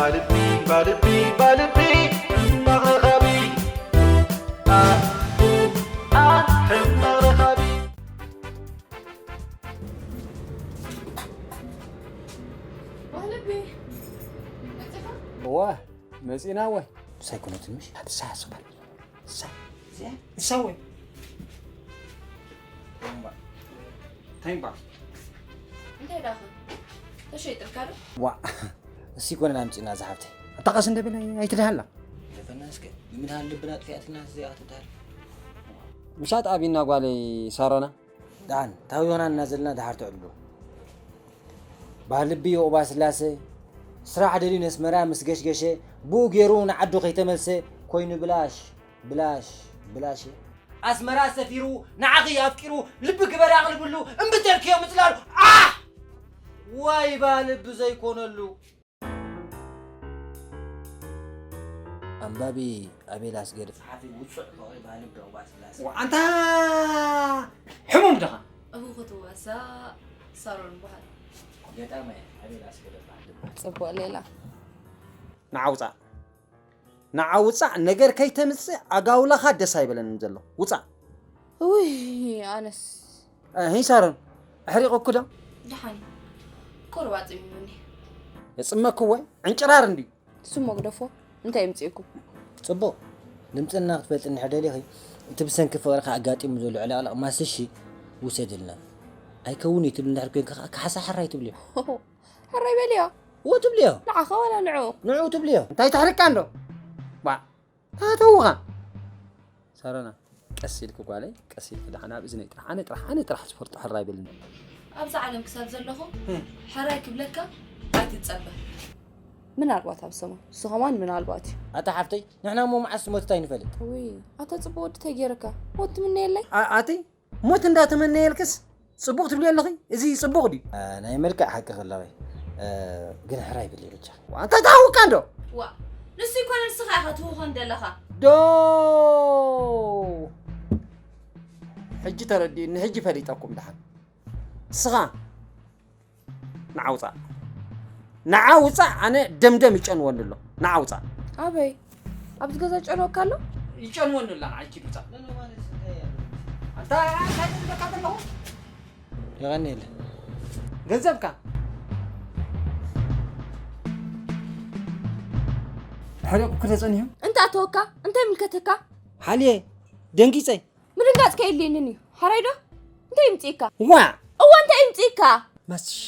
ባልቢ፣ ባልቢ፣ ባልቢ፣ ሕማቕ ረኻቢ። ኣ፣ ኡ፣ ኣ፣ ሕማቕ ረኻቢ። ባልቢ፣ መጺኻ? እዋ፣ መጺና እወ። ሳይኮነትን ምሽ፣ ሓንቲ ሰዓት ስባል። ሳ፣ እዚኣ፣ ንሳ እወ። እንታይ እምባ? እንታይ ደኣ? ተሸይጥልካ ዶ? ዋ፣ እሲ ኮነን ኣምጺእና ዝሓፍተይ። ኣታ ቀስ እንደ በለ ኣይትድሃላ። ደፈና እስከ፣ ንምድሃል ልብና ኣጥፊኣትና እዚኣ ክትድሃል። ምሻጥ ኣቢና ጓለይ ሳሮና። ደሓን፣ ታብ ዮና እና ዘለና ደሓር ትዕልሉ። ባህል ልቢ የቑባ ስላሴ፣ ስራሕ ደልዩ ነስመራ ምስ ገሽገሸ፣ ብኡ ገይሩ ንዓዱ ከይተመልሰ፣ ኮይኑ ብላሽ፣ ብላሽ፣ ብላሽ። ኣስመራ ሰፊሩ፣ ንዓኺ ኣፍቂሩ፣ ልቢ ግበሪ ኣቕልብሉ፣ እምቢ ተልክዮ ምጽላሉ፣ ኣሕ! ዋይ ባልቢ ዘይኮነሉ። ኣንባቢ ኣቤል ኣስገደ። ጸሓፊ ውጹዕ ፍቕሪ ባህሊ ብዕቑባ ስላሴ። ኣንታ ሕሙም ድኻ? እሁ ክትዋሳ ሳሮን በሃል። ገጣማይ ኣቤል ኣስገደ በሃል ድማ። ጽቡቕ ሌላ። ንዓ ውጻእ። ንዓ ውጻእ፣ ነገር ከይተምጽእ ኣጋውላኻ ደስ ኣይበለንን ዘሎ። ውጻእ። ውይ፣ ኣነስ። እ፣ ሂይ ሳሮን፣ ኣሕሪቑኪ ዶ? ደሓን። ቁሩብ ኣጽሚሙኒ። የጽመኪ ወይ? ዕንጭራር እንድዩ። ስሞ ግደፎ። እንታይ የምጽእኩም? ጽቡቕ። ድምጽና ክትፈልጢ እንድሕር ደሊኺ፣ እቲ ብሰንኪ ፍቕርኻ ኣጋጢሙ ዘሎ ዕለቕለቕ ማስሺ ውሰድልና። ኣይከውን እዩ ትብል እንድሕር ኮንኪ ከኣ፣ ካሕሳ ሕራይ ትብልዮ። ሕራይ በልዮ። እዎ ትብልዮ። ንዓኻ ዋላ ንዕኡ? ንዕኡ ትብልዮ። እንታይ ተሕርቃ እንዶ? ባ፣ ታተውኻ። ሳሮና፣ ቀስ ኢልኪ ጓለይ፣ ቀስ ኢልኪ ደሓን ኣብ እዝነይ ጥራሕ፣ ኣነ ጥራሕ፣ ኣነ ጥራሕ ስፖርት ሕራይ በልኒ። ኣብዚ ዓለም ክሳብ ዘለኹ፣ እ። ሕራይ ክብለካ ኣይትጸበ። ምናልባት ኣብ ሰሙን፣ እሱ ኸማን ምናልባት እዩ። ኣታ ሓፍተይ፣ ንሕና እሞ መዓስ ሞት እንታይ ንፈልጥ? ውይ፣ ኣታ ጽቡቕ ወዲ እንታይ ገይርካ? ሞት ትምነየለይ? ኣ-፣ ኣቲ፣ ሞት እንዳተመነየልክስ ጽቡቕ ትብልዮ ኣለኺ? እዚ ጽቡቕ ድዩ? እ፣ ናይ መልክዕ ሓቂ ከለኺ፣ እ፣ ግን ሕራይ በሊ ብቻ። ዋንታ ታውካ እንዶ? ዋ፣ ንሱ ይኮነ ንስኻ ኢኻ ትህውኾን ዘለኻ። ዶ! ሕጂ ተረዲኡኒ፣ ሕጂ ፈሊጠኩም ደሓን። ንስኻ ንዓ ውጻእ። ንዓ ውጻእ፣ ኣነ ደምደም ይጨንወኒ ኣሎ። ንዓ ውጻእ። ኣበይ? ኣብዚ ገዛ ጨንወካ ኣሎ? ይጨንወኒ ኣሎ፣ ንዓ ኪድ ውጻእ። ኣንታ፣ እንታይ ትብለካ ዘለኹ? የቐንየለ። ገንዘብካ። ሕሪቑ ክደ ጸኒሑ? እንታይ ኣተወካ? እንታይ ይምልከተካ? ሓልየ፣ ደንጊጸ። ምድንጋጽ ከየድልየንን እዩ። ሓራይ ዶ? እንታይ ይምጽእካ? ዋ! እዋ፣ እንታይ ይምጽእካ? ማስሽ።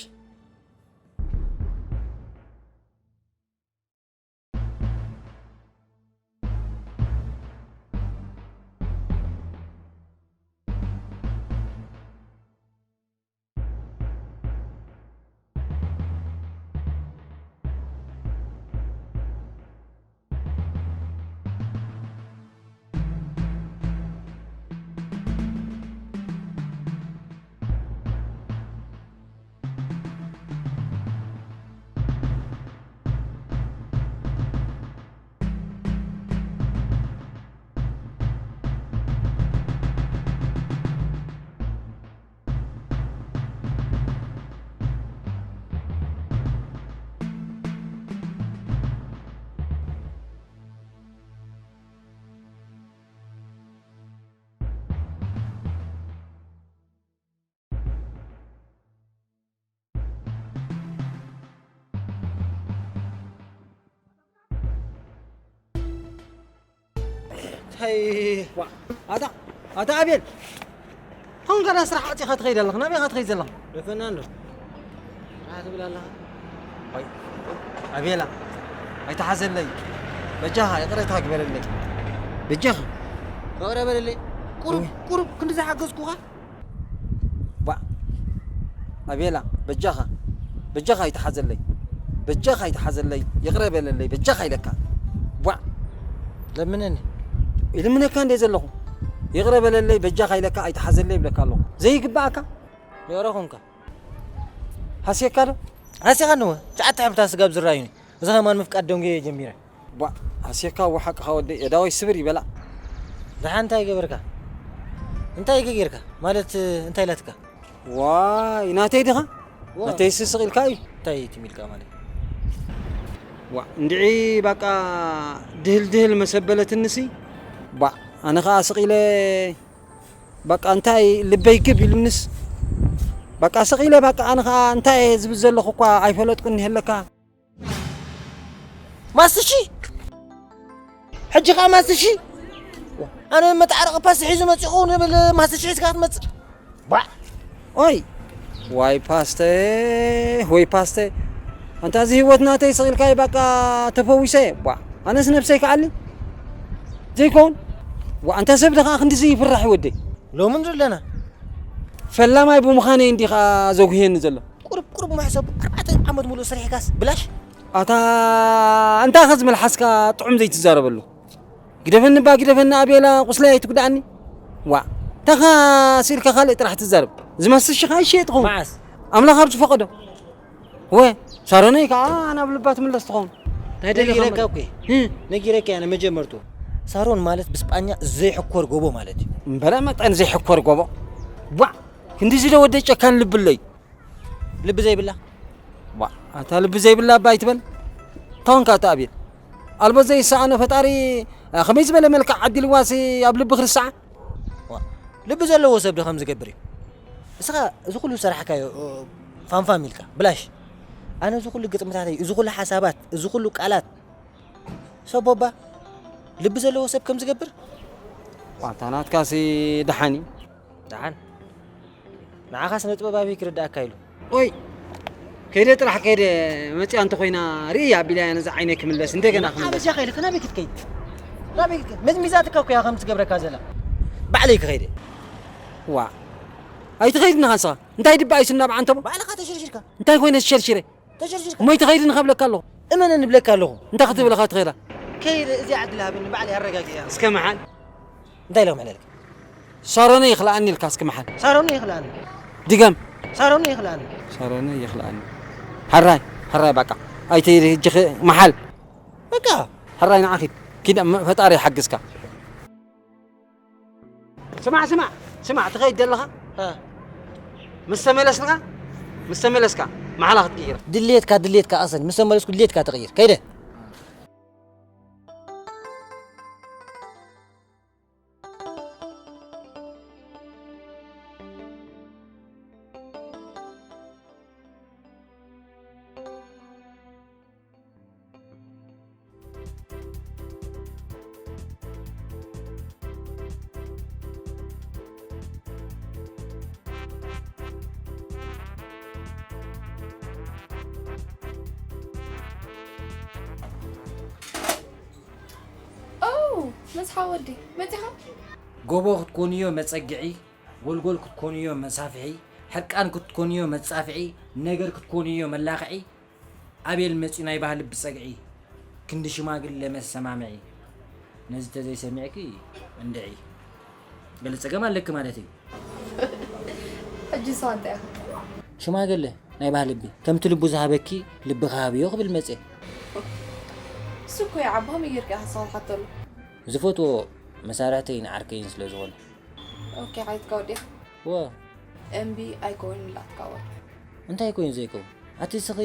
እንታይ? ዋ፣ ኣታ፣ ኣታ ኣቤል፣ ኸም ገና ስራሕ ዓጺኻ ትኸይድ ኣለኻ። ናበይ ኢኻ ትኸይድ ዘለኻ? ደፈና እንዶ። ስራሕ ትብል ኣለኻ? ኣይ፣ ኣቤላ፣ ኣይትሓዘለይ። በጃኻ ይቕሬታ ግበረለይ። በጃኻ። ይቕረ በለለይ። ቁሩብ፣ እይ። ቁሩብ ክንዲ ዝሓገዝኩኻ። ባ፣ ኣቤላ፣ በጃኻ፣ በጃኻ ኣይትሓዘለይ። በጃኻ ኣይትሓዘለይ። ይቕረ በለለይ። በጃኻ ኢለካ። ባ፣ ለምነኒ። ይልምነካ እንደ ዘለኹ። ይቕረ በለለይ። በጃኻ ኢለካ ኣይትሓዘለይ ይብለካ ኣለኹ። ዘይግባኣካ። ይቕረ ኹንካ። ሃስየካ ዶ? ሃስየካ ንወ። ትሽዓተ ሕብርታት ስጋብ ዝረኣዩኒ። እዚ ኸማን ምፍቃድ ደንጉየ ጀሚረ። ቧ፣ ሃስየካ እወ ሓቅኻ ወደይ፣ የዳወይ ስብር ይበላ። ደሓን እንታይ ገበርካ? እንታይ ገ-፣ ጌርካ? ማለት እንታይ ኢላትካ? ዋይ፣ ናተይ ዲኻ? ዋ። ናተይ ስስቕ ኢልካ እዩ። እንታይ ትም ኢልካ ማለት? ዋ እንድዒ በቃ ድህል ድህል መሰበለትንሲ። ባ ኣነ ኸዓ ስቕ ኢለ በቃ እንታይ ልበይ ግብ ኢሉንስ በቃ ስቕ ኢለ በቃ ኣነ ኸዓ እንታይ እየ ዝብል ዘለኹ እኳ ኣይፈለጥኩን ይህለካ። ማስትሺ ሕጂ ኸዓ ማስትሺ ኣነ መጣዕረቂ ፓስቲ ሒዙ መፂኹ ንብል ማስትሺ ሒዝካ ክትመፅእ ባ ኦይ ዋይ ፓስተ ወይ ፓስተ ኣንታ እዚ ህይወት ናተይ ስቒልካይ በቃ ተፈዊሰ ባ ኣነስ ነብሰይ ከዓሊ ዘይኮን ዋ ኣንታ ሰብ ደኻ ክንድዚ ይፍራሕ ይወደይ ሎሚ ንርኢ ኣለና ፈላማይ ብምዃነይ እንዲኻ ዘጉህየኒ ዘሎ ቁርብ ቁርብ መሕሰቡ ኣርባዕተ ዓመት ሙሉእ ሰሪሕካስ ብላሽ ኣታ ኣንታ ኸዚ መልሓስካ ጥዑም ዘይትዛረበሉ ግደፈኒ እባ ግደፈኒ ኣቤላ ቁስለይ ኣይትጉድኣኒ ዋ ታኻ ስኢልካ ካልእ ጥራሕ ትዛረብ እዚ ማስትሽኻ ይሸየጥ ኸውን መዓስ ኣምላኽ ኣብ ዝፈቐዶ ወ ሳሮነይ ከዓ ናብ ልባ ትምለስ ትኸውን እንታይ ደሊኻ ነጊረካ መ- እኮ እ፣ ነጊረካ እያ መጀመርቱ ሳሮን ማለት ብስጳኛ ዘይሕኮር ጎቦ ማለት እዩ እምበረ መጠን ዘይሕኮር ጎቦ ዋ ክንዲዚ ዶ ወደ ጨካን ልብለይ ልቢ ዘይብላ ዋ ኣታ ልቢ ዘይብላ እባ ኣይትበል ታውን ካታ ኣቤል ኣልቦ ዘይሰኣኖ ፈጣሪ ከመይ ዝበለ መልክዕ ዓዲልዋሲ ኣብ ልቢ ክርስዓ ልቢ ዘለዎ ሰብ ዶ ከም ዝገብር እዩ እስኻ እዚ ኩሉ ዝሰራሕካዮ ፋንፋም ኢልካ ብላሽ ኣነ እዚ ኩሉ ግጥምታተይ እዚ ኩሉ ሓሳባት እዚ ኩሉ ቃላት ሰቦባ ልቢ ዘለዎ ሰብ ከም ዝገብር ዋንታ ናትካሲ ደሓን እዩ ደሓን ንዓኻ ስነ ጥበብ ኣበይ ክርዳእካ ኢሉ ኦይ ከይደ ጥራሕ ከይደ መፅያ እንተኮይና ርኢ ኣቢላ ነዛ ዓይነይ ክምለስ እንደገና ክምለስ ኣበጃ ከይደ ናበይ ክትከይድ ናበይ ክትከይድ መዝሚዛትካ እኮ እያ ከም ትገብረካ ዘላ ባዕለይ ክኸይደ ዋ ኣይትኸይድ ንኻ ንስኻ እንታይ ድባ ኣይስና ብዓንተቦ ባዕልኻ ተሸርሽርካ እንታይ ኮይነ ዝሸርሽረ ተሸርሽርካ እሞ ኣይትኸይድ ንኸብለካ ኣለኹ እመነ ንብለካ ኣለኹ እንታይ ክትብለኻ ትኸይዳ ከይደ እዚኣ ዕድል ሃበኒ ባዕለይ ኣረጋግእያ እስከ መሓል እንታይ ኢሎም ዕለልካ ሳሮነ ይኽልኣኒ ኢልካ እስኪ መሓል ሳሮን ይኽልኣኒ ድገም ሳሮን ይኽልኣኒ ሳሮነ ይኽልኣኒ ሕራይ ሕራይ በቃ ኣይትይሪ እጅኺ መሓል በቃ ሕራይ ንዓ ኪድ ኪድ እሞ ፈጣሪ ይሓግዝካ ስማዕ ስማዕ ስማዕ ትኸይድ ዘለኻ ምስ ተመለስልካ ምስ ተመለስካ መሓላ ክትቅይር ድሌትካ ድሌትካ ኣሰን ምስ ተመለስኩ ድሌትካ ተቕይር ከይደ ኦው፣ መስሓ ወዲ፣ መጺኻ? ጎቦ ክትኮንዮ መጸግዒ፣ ጎልጎል ክትኮንዮ መሳፍሒ፣ ሕርቃን ክትኮንዮ መጻፍዒ፣ ነገር ክትኮንዮ መላኽዒ፣ ኣቤል መጺኡ ናይ ባህሊ ብጸግዒ፣ ክንዲ ሽማግለ መሰማምዒ። ነዚ ተዘይሰሚዕኪ እንድዒ። ገለ ጸገም ኣለኪ ማለት እዩ። ሕጂ ንስኻ እንታይ ኢኻ? ሽማግለ ናይ ባህሊ ልቢ ከምቲ ልቡ ዝሃበኪ ልቢ ክሃብዮ ክብል መጽየ። እሱ እኮ ይዓቢ ከመይ ጌርካ ኢኻ ንስኻ ትሓተሉ? ዝፈትዎ መሳርሕተይን ዓርከይን ስለ ዝኾነ። ኦኬ ሓይትካ ወዲኻ? ወ እምቢ ኣይከውን ኢላትካ ወ እንታይ ኮይኑ ዘይከውን? ኣቲ እስኺ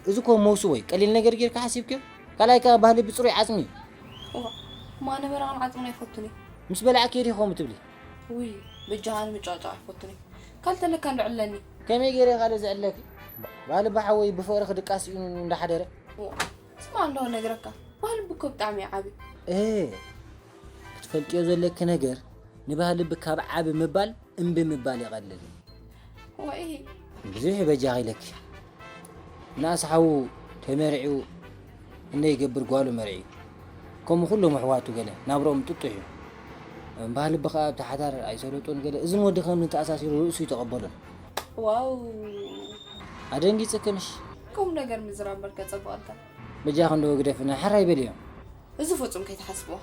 እዚ እኮ መውስቦ እዩ። ቀሊል ነገር ጌርካ ሓሲብክዮ? ካልኣይ ከኣ ባህሊ ብጽሩይ ዓጽሚ እዩ። ዋ ማነ በረኻን ዓጽምን ኣይፈቱን እዩ። ምስ በላዕክዮ ዲኺ ከምኡ ትብሊ? ውይ በጃኻ ንምጭቕጫቕ ኣይፈቱን እዩ። ካልተለካ እንዶ ዕለኒ። ከመይ ገይረ ካልእ ዝዕለኪ? ባህሊ ብሓወይ ብፍቕሪ ክድቃስ እዩ እንዳሓደረ። ስማ ኣለዎ ነግረካ። ባህሊ ብኮ ብጣዕሚ እዩ ዓቢ። እ ክትፈልጥዮ ዘለኪ ነገር ንባህሊ ብካብ ዓቢ ምባል እምቢ ምባል ይቐልል። ወይ ብዙሕ በጃኺ ኢለኪ። ምንኣስ ሓዉ ተመርዒው እነ ይገብር ጓሉ መርዒ። ከምኡ ኩሎም ኣሕዋቱ ገለ ናብርኦም ጥጡሕ እዩ። እምበሃር ልቢ ከኣ ኣብቲ ሓዳር ኣይሰለጦን ገለ። እዝን ወዲ ከም ንተኣሳሲሩ ርእሱ ይተቐበሎን። ዋው ኣደንጊጽኪ ምሽ? ቁም ነገር ምዝራብ በልካ ጸብቐልካ። በጃኺ እንዶ ግደፍና ሕራይ በልዮ። እዚ ፍጹም ከይትሓስብዎ።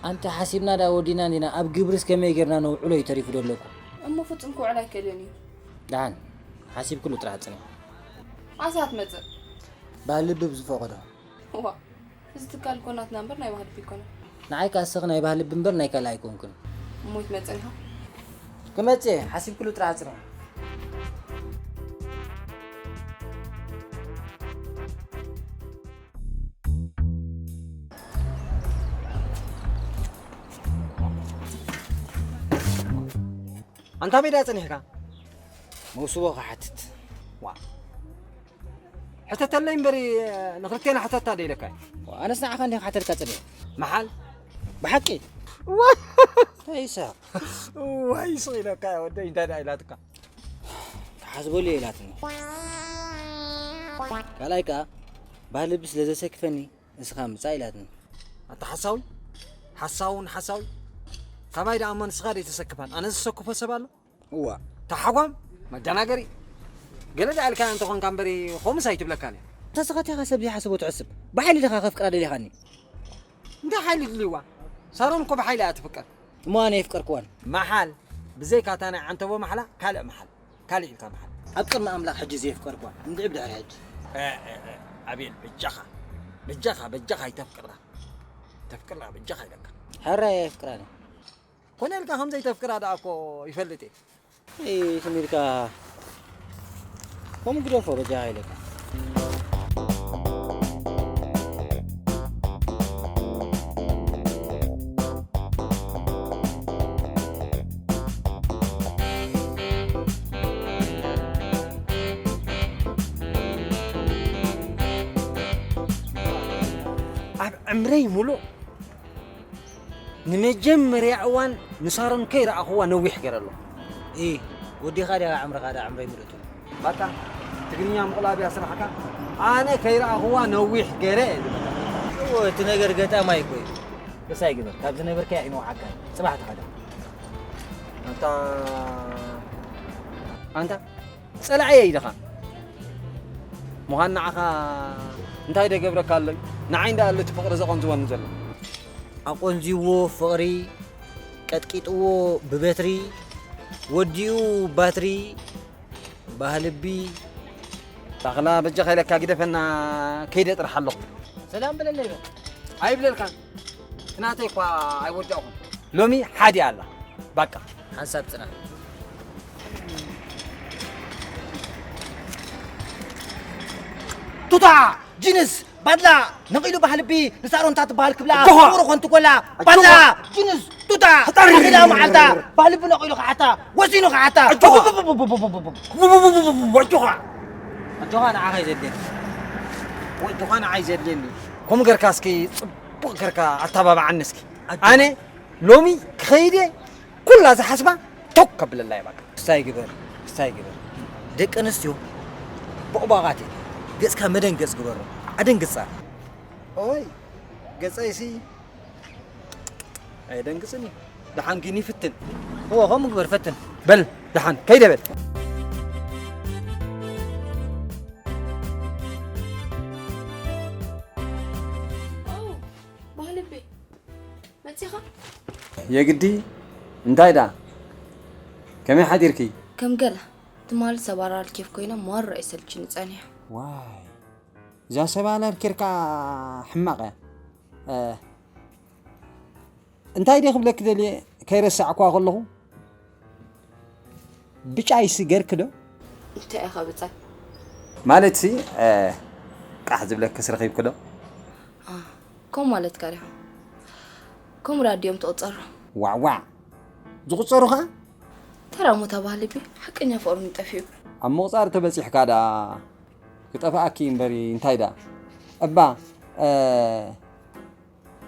ኣንተ ሓሲብና ዳ ወዲና እንዲና ኣብ ግብርስ ከመይ ጌርና ነውዕሎ እዩ ተሪፉ ደለኩ። እሞ ፍጹም ክውዕል ኣይክእልን እዩ። ደሓን ሓሲብክሉ ጥራሕ ጽንሕ። ዓሳ ትመጽእ። ባህሊ ልቢ ብዝፈቐዶ። ዋ እዚ ትካል እኮ ናትና እምበር ናይ ባህሊ ኣይኮነን። ንዓይ ከኣ እስኺ ናይ ባህሊ ልቢ እምበር ናይ ካልእ ኣይኮንክን። እሞ ይትመጽእ ኢኻ። ክመጽእ እየ ሓሲብክሉ ጥራሕ ጽንሕ። ኣንታ ሜዳ ጸኒሕካ? መውስቦ ክሓትት። ዋ። ሕተተለይ እምበሪ፣ ንኽልቴና ሕተታ ዶ ኢለካ? ኣነስ ንዓኻ እንዲየ ክሓተልካ ጸኒሐ። መሓል? ብሓቂ? ዋ! እንታይ ይስሐቕ? ዋይ፣ ስቕ ኢለካ እያ ወደይ፣ እንታይ ደኣ ኢላትካ? ክሓስበሉ እየ ኢላትኒ። ካልኣይ ከኣ፣ ባህሊ ብስለ ዘሰክፈኒ፣ ንስኻ ምጻእ ኢላትኒ። ኣታ ሓሳዊ፣ ሓሳውን ሓሳዊ። ካባይ ደኣ እሞ ንስኻ ደይተሰክፋን፣ ኣነ ዝሰክፎ ሰብ ኣሎ? እዋ። ተሓጓም፣ መደናገሪ። ገለ ደኣ ኢልካ እንተኾንካ እምበሪ፣ ኾምስ ኣይትብለካን እያ። እንተ ስኻ ዲኻ ሰብ ዘይሓሰቦ ትሕስብ? ብሓይሊ ዲኻ ከፍቅራ ደሊኻኒ? እንታይ ሓይሊ ድልይዋ? ሳሮን እኮ ብሓይሊ እያ ትፍቀር። እሞ ኣነ የፍቀርክዋን። መሓል፣ ብዘይካ እታ ናይ ዓንተቦ ማሕላ፣ ካልእ መሓል። ካልእ ኢልካ መሓል። ኣብ ቅድሚ ኣምላኽ ሕጂ ዘየፍቀርክዋን። እንድዒ ብድሕሪ ሕጂ። እ፣ እ፣ እ፣ ኣቤል፣ በጃኻ። በጃኻ፣ በጃኻ ኣይተፍቅራ። ተፍቅራ፣ በጃኻ ኢለካ። ሕራይ ኣየፍቅራን እየ። ኮነ ኢልካ ከም ዘይተፍቅራ ደኣ እኮ ይፈልጥ እየ። እይ፣ ትም ኢልካ ከምኡ ግደፎ፣ በጃኻ ኢለካ። ኣብ ዕምረይ ሙሉእ ንመጀመርያ እዋን ንሳሮን ከይረኣኽዋ ነዊሕ ገይረ ኣለኹ። ኢ፣ ወዲኻ ድያ ዕምርኻ፣ ድኣ ዕምረይ ምሉእ ትብል። በቃ፣ ትግርኛ ምቑላብ እያ ስራሕካ። ኣነ ከይረኣኽዋ ነዊሕ ገይረ እየ ዝብል። እዎ፣ እቲ ነገር ገጣማይ እኮ እዩ። ደስ ኣይግበር፣ ካብ ዝነበርካዮ ኣይንውዓካን። ጽባሕ ተኸዳ። ኣንታ፣ ኣንታ፣ ጸላዕየ ኢልኻ ምዃን ንዓኻ እንታይ ደገብረካ ኣሎ? ንዓይ እንዳ ኣሎ እቲ ፍቕሪ ዘቐንዝወኒ ዘሎ። ኣቆንዚዎ ፍቕሪ፣ ቀጥቂጥዎ ብበትሪ፣ ወዲኡ ባትሪ፣ ባህልቢ። ታኽላ በጃኻ ኢለካ ግደፈና፣ ከይደ ጥራሕ ኣለኹ። ሰላም በለለይ በል። ኣይብለልካን። ናተይ እኳ ኣይወዳእኹን። ሎሚ ሓዲ ኣላ። ባቃ። ሓንሳብ ጽና። ቱታ! ጂንስ! ባድላ! ነቒሉ ባህልቢ ንሳሮንታ ትበሃል ክብላ ኣጆኻ! ፍቕሩ ኮንቱ ኮላ! ኣጆኻ! ባድላ! ጂንስ! ቱታ! ፈጣሪ! ነቒላ መዓልታ! ባህልቢ ነቒሉ ክሓታ! ወሲኑ ክሓታ! ኣጆኻ! ቡቡቡቡቡቡቡቡ! ቡቡቡቡቡቡ! ኣጆኻ! ኣጆኻ ንዓኻ እዩ ዘድልየኒ። ኣጆኻ ንዓይ ዘድልየኒ። ከምኡ ጌርካ እስኪ ጽቡቕ ጌርካ ኣተባብዓኒ እስኪ። ኣጆኻ! ኣነ ሎሚ ክኸይድ እየ፣ ኩላ ዝሓስባ ቶክ ከብለላ እየ በቃ። እስታይ ግበር፣ እስታይ ግበር። ደቂ ኣንስትዮ ቦቕባቓት እየን። ገጽካ መደንገጽ ግበሮ። ኣደንግጻ። ኦይ፣ ገጸይሲ ኣየደንግጽን እዩ። ደሓን ግን ይፍትን። እወ፣ ከምኡ ግበር፣ ፈትን። በል፣ ደሓን፣ ከይደ በል። ኦ፣ ባህልቢ፣ መጺኻ? የግዲ? እንታይ ደኣ? ከመይ ሓዲርኪ? ከም ገለ። ትማሊ ሰባራል ኬፍ ኮይና ማራ እዩ ሰልችኒ ጸኒሑ። ዋይ። እዛ ሰባላል ኬርካ ሕማቕ እያ። እ፣ እንታይ ድየ ክብለኪ ደልየ ከይረሳዕኳ ከለኹ? ብጫይ ሲ ገርክ ዶ? እንታይ ኢኻ ብጻይ? ማለትሲ፣ እ፣ ቃሕ ዝብለክስ ረኺብክ ዶ? አ፣ ከምኡ ማለትካ ዲኻ? ከምኡ ዳ ድዮም ትቕጸሩ? ዋዕ ዋዕ። ዝቑጸሩ ኸኣ? ተራ ሞታ ባህልቢ፣ ሓቀኛ ፍቕሪ ጠፊኡ። ኣብ ምቑጻር ተበጺሕካ ደኣ ክጠፍኣኪ እምበሪ እንታይ ደኣ? እባ፣ እ፣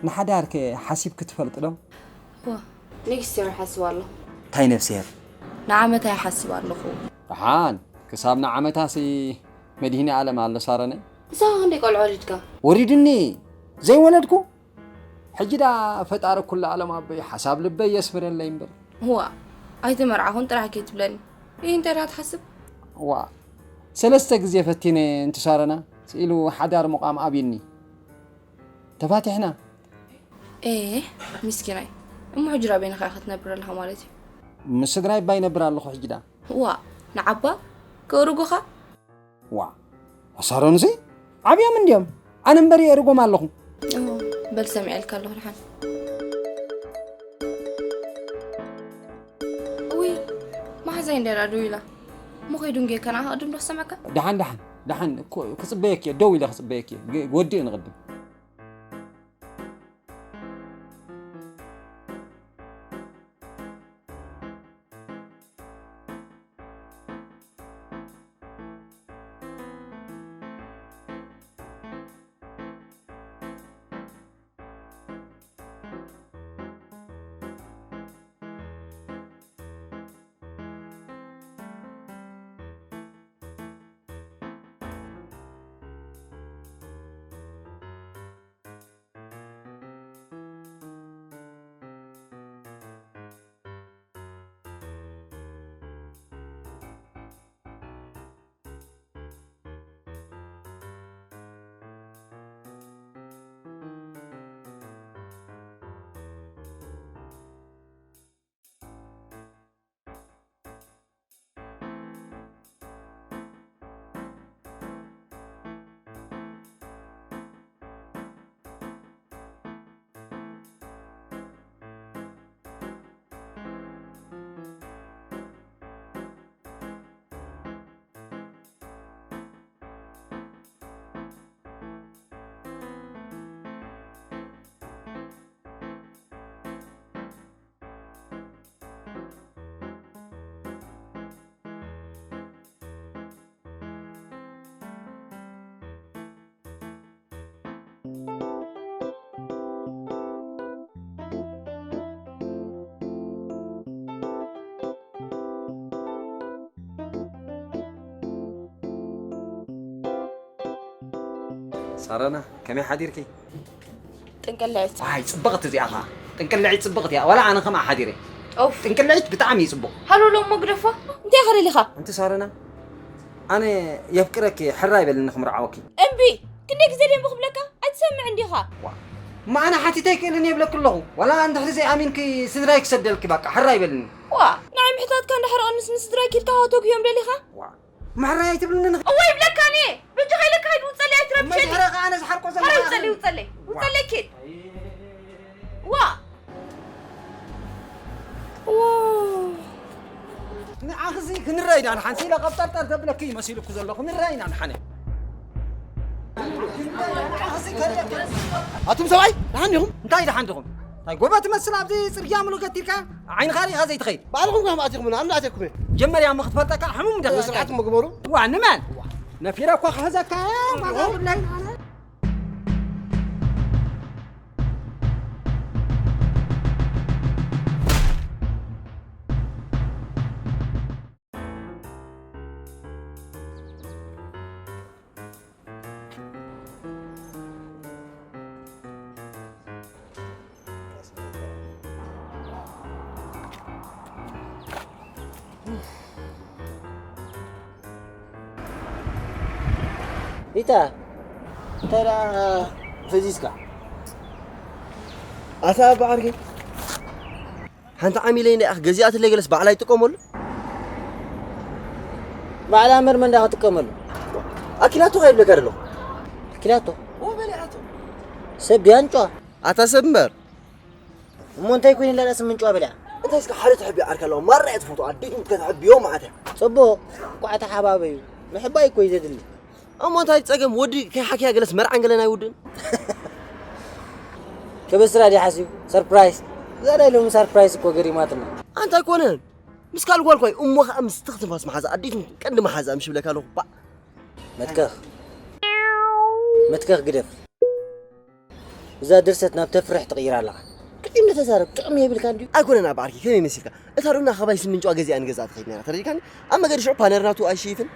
ንሓዳር ከ ሓሲብኪ ትፈልጢ ዶ? እወ፣ ኔክስት የር እሓስብ ኣለኹ። እንታይ ነፍስሄር? ንዓመታ ይሓስብ ኣለኹ። ደሓን፣ ክሳብ ንዓመታሲ መድሂኒ ኣለም ኣሎ ሳረነይ። ንስኻ ክንደይ ቆልዑ ወሊድካ? ወሪዱኒ፣ ዘይወለድኩ? ሕጂ ደኣ ፈጣሪ ኩሉ ኣለም ኣቦይ ሓሳብ ልበይ የስፍረለይ እምበር። እዋ፣ ኣይተመርዓኹን ጥራሕ ከይትብለኒ። ይህ እንታይ ደኣ ትሓስብ? እዋ፣ ሰለስተ ግዜ ፈቲነ እንትሳረና፣ ስኢሉ ሓዳር ምቋም ኣብዩኒ። ተፋቲሕና። ኤ፣ ምስኪናይ። እሞ ሕጂ ራበይና ከኣ ክትነብር ኣለኻ ማለት እዩ? ምስ ስድራይ እባ ይነብር ኣለኹ ሕጂ ደኣ። እዋ፣ ንዓባ ከእርጉኻ? ዋ፣ ኣሳሮንሲ ዓብዮም እንድዮም። ኣነ እምበር የእርጎም ኣለኹ። ኦ፣ በል ሰሚዐልካ ኣለኹ ድሓን። ውይ፣ መሓዛይ እንድያ ደኣ ደው ኢላ። እሞ ከይዱ እንጌ ከነኣ ቅድም ዶ ክሰምዐካ? ደሓን፣ ደሓን፣ ደሓን፣ እኮ ክጽበየኪ እየ፣ ደው ኢለ ክጽበየኪ እየ። ግ-፣ ወዲእ ንቕድም። ሳረና፣ ከመይ ሓዲርኪ? ጥንቅልዕት። ኣይ፣ ጽብቕቲ እዚኣ ኸኣ። ጥንቅልዒት ጽብቕቲ እያ። ዋላ ኣነ ከምኣ ሓዲረ። ኦፍ። ጥንቅልዒት ብጣዕሚ እዩ ጽቡቕ። ሃሎ፣ ሎ እሞ ግደፎ። እንታይ ኢኻ ደሊኻ? ኣንቲ ሳረና፣ ኣነ የፍቅረኪ፣ ሕራይ በልኒ ክምርዓወኪ። እምቢ። ክንደይ ግዜ ድየ እምቢ ክብለካ? ኣይትሰምዕን ዲኻ? ዋ። እማ ኣነ ሓቲተ ኣይክእልን እየ ይብለኪ ኣለኹ። ዋላ እንድሕሪ ዘይኣሚንኪ ስድራይ ክሰደልኪ፣ በቃ፣ ሕራይ በልኒ። ዋ፣ ንዓይ ምሕታትካ እንድሕር ኣንስ ንስድራይ ኪድካ ተጉዮም ደሊኻ? ዋ። ማሕራይ ኣይትብልኒ ንኽ- እወ ይብለካኒ። በጃኻ ኢለካ ሃይድ ውጸለይ ኣይትረብሸኒ። መጀመርያ ከኣ ኣነ ዝሓርቆ ዘለኹ ሃይድ ውጸለይ፣ ኣኽል- ውጸለይ፣ ውጸለይ ኪድ። ዋ። ዋ። ንዓኽዚ ክንረኣይ ኢና ንሓንሲ ኢለ ቀብጠርጠር ዘብለኪ መሲሉኩ ዘለኹ። ክንረኣይ ኢና ንሓነ። ኣቱም ሰብኣይ፣ ደሓን ዲኹም? እንታይ ደሓን ዲኹም? እንታይ ጎበ ትመስል ኣብዚ ጽርግያ ምሉእ ገቲርካ? ዓይንኻ ርኢኻ ዘይትኸይድ? ባዕልኹም ከም ኣቲኹምና፣ ኣምላኽ ኣቲኹም እየ። ጀመርያ እሞ ክትፈልጠካ ሕሙም ደኸ ስርዓት እሞ ግበሩ። ዋ፣ ንመን? ነፊረ እኮ ክሕዘካ እየ፣ ማዛ ብላይ። ኢታ፣ እንታይ ደኣ ፈዚዝካ? ኣታ በዓል ግን ሓንቲ ዓሚለይ እንዳ ኢኻ ገዚኣትለይ ገለስ ባዕላ ይጥቀመሉ። ባዕላ እምበር መን ደኣ ክጥቀመሉ? ኣኪላቶ ከይብለካ ደሎ። ኣኪላቶ? ወበሊዓቶ። ሰብ ድያ እንጭዋ? ኣታ ሰብ እምበር። እሞ እንታይ ኮይኑላ ደኣ ስም እንጭዋ በሊዓ? እንታይ እስከ ሓደ ትሕቢ ዓርካ ኣለዋ። ማራ እያ ትፈትዋ። ኣዴት ምትከ ትሕብዮ ማለት እያ። ጽቡቕ። ቋዕ ተሓባበዩ። ምሕባይ እኮ እዩ ዘድሊ። እሞ እንታይ ጸገም? ወዲ ከይሓክያ ገለስ መርዓን ገለን ኣይውድን? ከበስራ ድዩ ሓሲቡ? ሰርፕራይዝ። እዛ ናይ ሎሚ ሰርፕራይዝ እኮ ገሪማትና። ኣንታ ኣይኮነን። ምስ ካልእ ጓል እኮ እዩ። እሞ ኸኣ ምስ ትኽ ትንፋስ መሓዛ ኣዴት ቀንዲ መሓዛ ምሽ ብለካ ኣለኹ። ባዕ። መትከኽ። መትከኽ ግደፍ። እዛ ድርሰት ናብ ተፍርሕ ትቕይራ ኣለኻ። ጥዑም ንተዛረብ፣ ጥዑም የብልካን ድዩ? ኣይኮነን ኣባ ዓርኪ፣ ከመይ መሲልካ? እታ ዶና ካባይ ስምንጭዋ ገዚኣ ንገዝኣ ትኸይድ ነይራ፣ ተረዲእካኒ? ኣብ መገዲ ሽዑ ፓነር ናቱ ኣይሽይፍን።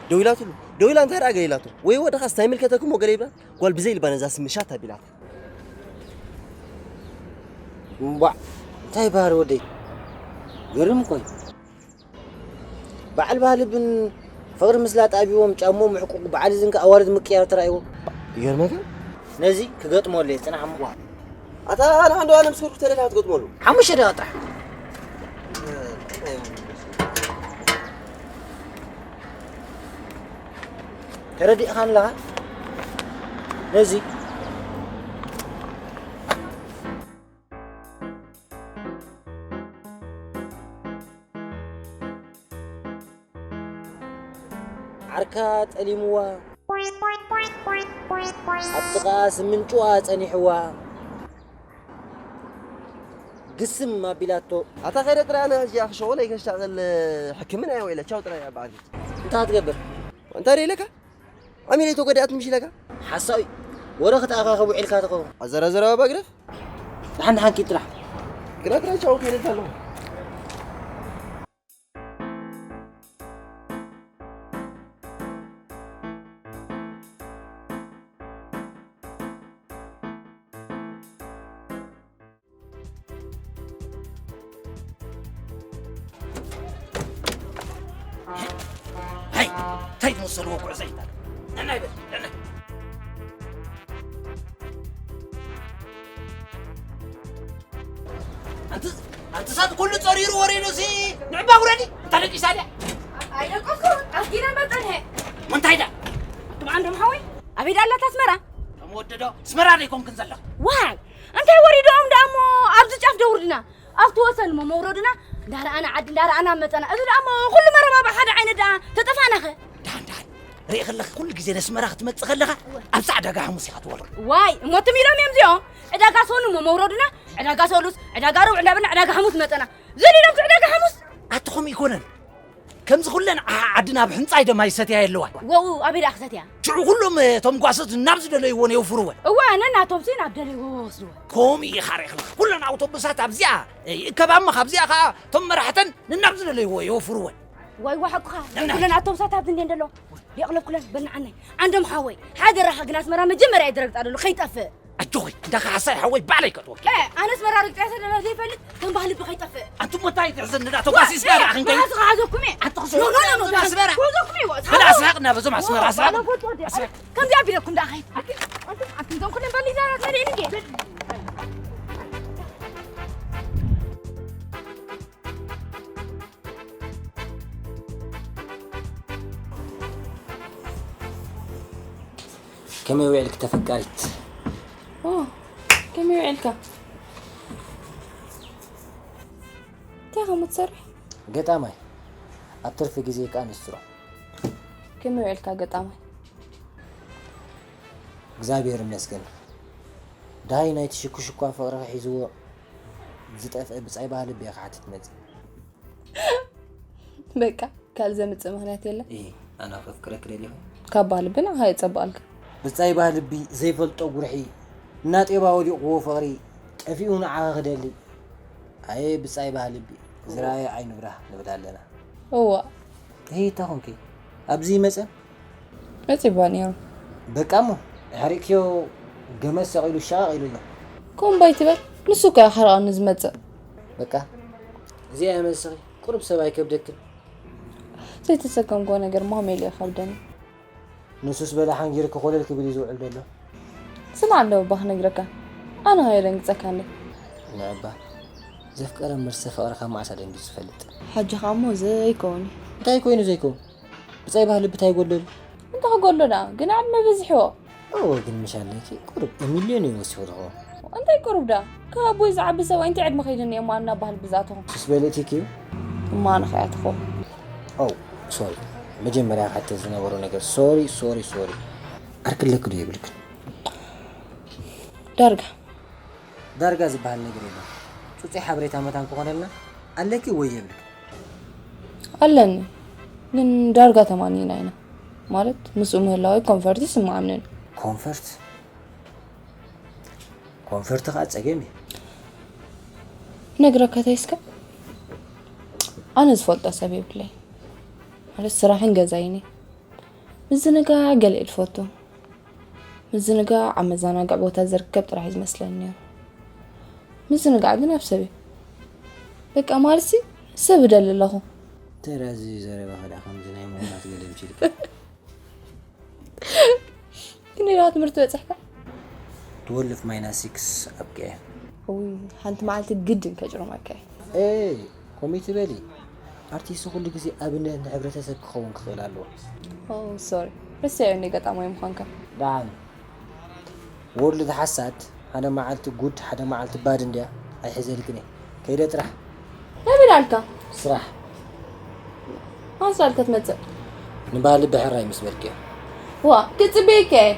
ደው ኢላትሉ። ደው ኢላ እንታይ ደኣ ገለ ኢላቶ? ወይ ወደኻ ስታይ ምልከተኩም ወገለ ይብላ። ጓል ብዘይ ልባ ነዛ ስሚ ሻት ኣቢላታ። እምቧዕ፣ እንታይ ባህሪ ወደይ? ገርም እኮ እዩ። በዓል ባህሊ ብን ፍቕሪ ምስላ ጣቢዎም ጫምኦም ምሕቁቕ በዓል እዝን ከኣ ኣዋርድ ምቅያር ተራእይዎ። ይገርመካ? ነዚ ክገጥመሉ እየ፣ ጽናሕ እሞ። ኣታ ንሓንዶ ኣነ ምስ ከድኩ ተደሊኻ ክትገጥመሉ? ሓሙሽተ ደቂቕ ጥራሕ። ተረዲእኻ ኣለኻ? ነዚ ዓርካ ጠሊምዋ፣ ኣብ ጥቓ ስምንጭዋ ጸኒሕዋ፣ ግስም ኣቢላቶ። ኣታ ኸይደ ጥራይ ኣነ ሕጂ ኣኽሸወለይ ከሻቕል ሕክምና እየ ውዒለ። ቻው ጥራይ እያ በዓል። እንታይ ትገብር? እንታይ ደይ ኢለካ? ኣሚለይ ተጎዲኣት ምሽ ኢለካ? ሓሳዊ ወረ ክትኣኻኸብ ውዒልካ ትኸውን። ኣዘራዘራዊ ባግረፍ? ደሓን ደሓን ኪድ ጥራሕ። ግራ ግራ ቻው ከይደልካ ኣለኹ። ሃይ፣ እንታይ ትመሰልዎ ጉዕዞ ይባል? ነናይ በል፣ ነናይ። ኣንቲ፣ ኣንቲ ሳት ኩሉ ጸሪሩ ወሪዱ ሲ ንዕባ ውረዲ፣ እንታ ደቂሳ ድያ? ኣይደቀስኩ፣ ኣስጊረ መጠንሄ። እንታይ ዳ? ኣንቱም ዓንዶም ሓወይ፣ ኣበይ ዳ ኣላታ ኣስመራ? ከም ወደዶ፣ ኣስመራ ደይኮንክን ዘለኹ። ዋይ፣ እንታይ ወሪዶም ደኣ እሞ ኣብዚ ጫፍ ደውርድና? ኣብቲ ወሰን እሞ መውረድና እንዳረኣና ዓዲ እንዳረኣና መጸና። እዚ ደኣ እሞ ኩሉ መረባ ብሓደ ዓይነት ደኣ ተጠፋእናኸ። ደሓን ደሓን ርኢ ከለኺ ኩሉ ግዜ ነስመራ ክትመጽእ ከለኻ ኣብዛ ዕዳጋ ሓሙስ ኢኻ ትወርድ። ዋይ እሞ ትም ኢሎም እዮም እዚኦም። ዕዳጋ ሰኑ እሞ መውረድና ዕዳጋ ሰሉስ፣ ዕዳጋ ረቡዕ እንዳበልና ዕዳጋ ሓሙስ መጸና። ዝን ኢሎም ዕዳጋ ሓሙስ። ኣቲ ከምኡ ይኮነን። ከምዚ ኩለን ዓዓ ዓዲ ናብ ሕንጻይ ደማ ይሰትያ የለዋ። ወኡ ኣበይ ደኣ ክሰትያ? ሽዑ ኩሎም እቶም ጓሶት ናብ ዝደለይዎ የውፍርወን። እወ፣ ነናቶምሲ ናብ ደለይዎ ወስድወን። ከምኡ ኢኻ ርኢኽና። ኩለን ኣውቶቡሳት ኣብዚኣ ይእከባ እሞ ካብዚኣ ኸኣ እቶም መራሕተን ንናብ ዝደለይዎ የውፍርወን። ዋይ ዋይ፣ ሓቁኻ። ነና። ኩለን ኣውቶቡሳት ኣብዚ እንድየን ዘሎ። የቕለብኩለን በልናዓናይ። ዓንዶም ሓወይ፣ ሓደራኻ ግን ኣስመራ መጀመርያ እየ ዝረግጻ ዘሎ፣ ከይጠፍእ። ኣጆኺ፣ እንዳ ካሕሳይ ሓወይ ባዕለይ ከእትወኪ። ኤ፣ ኣነስ መራርግጽ እየ ስለ ዘይፈልጥ፣ ከም ባህሊ ብኸይጠፍእ። ኣንቱም እንታይ ትሕዘኒ፣ እንዳ ተጓሲስና ደኣ ክንከይድ? መሓዝኻ ሓዘኩም እየ። ኣንተ ክስ-፣ ኖ፣ ኖ፣ ኖ፣ ኖ፣ ኣስመራ። ክወዘኩም እየ፣ ወ-፣ በል ኣስሓቕ፣ ናብ እዞም ኣስመራ ኣስሓቕ። ኣነ ፎቶ ወዲ-፣ ኣስሓቕ። ከምዚ ኣቢለኩም ደኣ ኸይድ። ኣንቱም፣ ኣንቱም እዞም ኩሎም ባሊዛራት መሊእን እንዴ? ከመይ ውዒልክ ተፈቃሪት? ኦ፣ ከመይ ውዒልካ? እንታይ ኢኻ እሞ ትሰርሕ? ገጣማይ። ኣብ ትርፊ ግዜ ከኣ ኒስትሮ። ከመይ ውዒልካ ገጣማይ? እግዚኣብሔር ይመስገን። ደሃይ ናይቲ ሽኩሽኳ ፍቕርኺ ሒዝዎ ዝጠፍአ ብጻይ ባህሊ ብየ ክሓትት መጽእ። በቃ፣ ካልእ ዘምጽእ ምኽንያት የለን። እይ፣ ኣነ ከፍቅረኪ ደሊኹ። ካብ ባህሊ ብና ኸኣ የጸብኣልካ። ብጻይ ባህልቢ ዘይፈልጦ ጉርሒ፣ እናጤባ ወዲቕዎ ፍቕሪ፣ ጠፊኡ ንዓኺ ክደሊ። ኣየ ብጻይ ባህልቢ፣ ዝረኣየ ዓይኑ ብራህ ንብል ኣለና። እዋ። እሂ፣ እታ ኾንኪ፣ ኣብዚ ይመጸ? መጺባ ነይሩ። በቃ እሞ፣ ኣሕሪቕክዮ ገመድ ሰቒሉ ሻቕ ኢሉ ኣሎ። ከምኡ ባይ ትበል፣ ንሱ እኮ እዩ ከሕርቐኒ ዝመጽእ። በቃ፣ እዚኣ እያ መልስኺ። ቁሩብ ሰብ ኣይከብደክን? ዘይተጸገምክዎ ነገር እሞ ከመይ ኢሉ ይኸብደኒ? ንሱስ በለ ሓንጊርኪ ኮለል ክብል እዩ ዝውዕል ዘሎ። ስማዕ ኣለዎ እባ ክነግረካ። ኣነ ከየደንግጸካ እንዴ? ንዕባ ዘፍቀረ ምርሲ ፍቕርኻ መዓስ ኣደንጊጹ ይፈልጥ? ሕጂ ኸኣ እሞ ዘይከውን እዩ። እንታይ ኮይኑ ዘይከውን? ብጻይ ባህሊ ብታይ ጎደሉ? እንታይ ክጎድሎ ደኣ? ግን ዕድመ በዚሕዎ። እወ፣ ግን ምሽ ኣለኪ ቁሩብ ሚልዮን እዩ ወሲኹ ዝኸውን። እንታይ ቁሩብ ደኣ? ካብ ኣቦይ ዝዓቢ ሰብኣይ እንታይ ዕድመ ከይድኒ እየ እሞ ኣና ባህል ብዝኣተኹ? ሱስ በልእቲኪ እዩ? እሞ ኣነ ከኣ ትኾ። ኦ፣ ሶሪ። መጀመርያ ክሓተ ዝነበሮ ነገር። ሶሪ፣ ሶሪ፣ ሶሪ። ዓርኪ ኣለኪ ዶ የብልክን? ዳርጋ። ዳርጋ ዝበሃል ነገር የለን። ጹጽይ ሓበሬታ መታን ክኾነልና ኣለኪ ወይ የብልክን? ኣለኒ። ግን ዳርጋ ተማኒና ኢና። ማለት ምስኡ ምህላወይ ኮንፈርት ይስምዓንን። ኮንፈርት? ኮንፈርት ከኣ ጸገም እዩ። ነግረካ ተይስከ? ኣነ ዝፈልጦ ሰብ የብለይ። ማለት ስራሕን ገዛይን እዩ። ምዝንጋዕ ገለ እየ ዝፈቱ። ምዝንጋዕ ኣብ መዘናግዒ ቦታ ዝርከብ ጥራሕ እዩ ዝመስለኒ ነይሩ። ምዝንጋዕ ግን ኣብ ሰብ እዩ። በቃ ማለትሲ ሰብ እደሊ ኣለኹ። እንታይ ደኣ እዚ ዘረባኺ ደኣ ከምዚ ናይ ምሁራት ገለ ይምስልኪ? ክንደይ ደኣ ትምህርቲ በጺሕካ? ትወልፍ ማይናስ ሲክስ ኣብቂዐ። እውይ፣ ሓንቲ መዓልቲ ግድን ከጭርመካ እየ። ኤይ፣ ከምኡ ትበሊ? ኣርቲስት ኩሉ ግዜ ኣብነት ንሕብረተሰብ ክኸውን ክኽእል ኣለዎ። ኦ፣ ሶሪ። ረሲዐዮ እንደ ገጣማይ ምዃንካ። ደሓን። ወርልድ ሓሳድ፣ ሓደ መዓልቲ ጉድ፣ ሓደ መዓልቲ ባድ እንድያ። ኣይሕዘልክን እየ። ከይደ ጥራሕ። መን ኣልካ? ስራሕ። ኣንሳልካ ትመጽእ? ንባህሊ ብሕራይ ምስ በልክዮ። ዋ፣ ክጽበየካ እየ።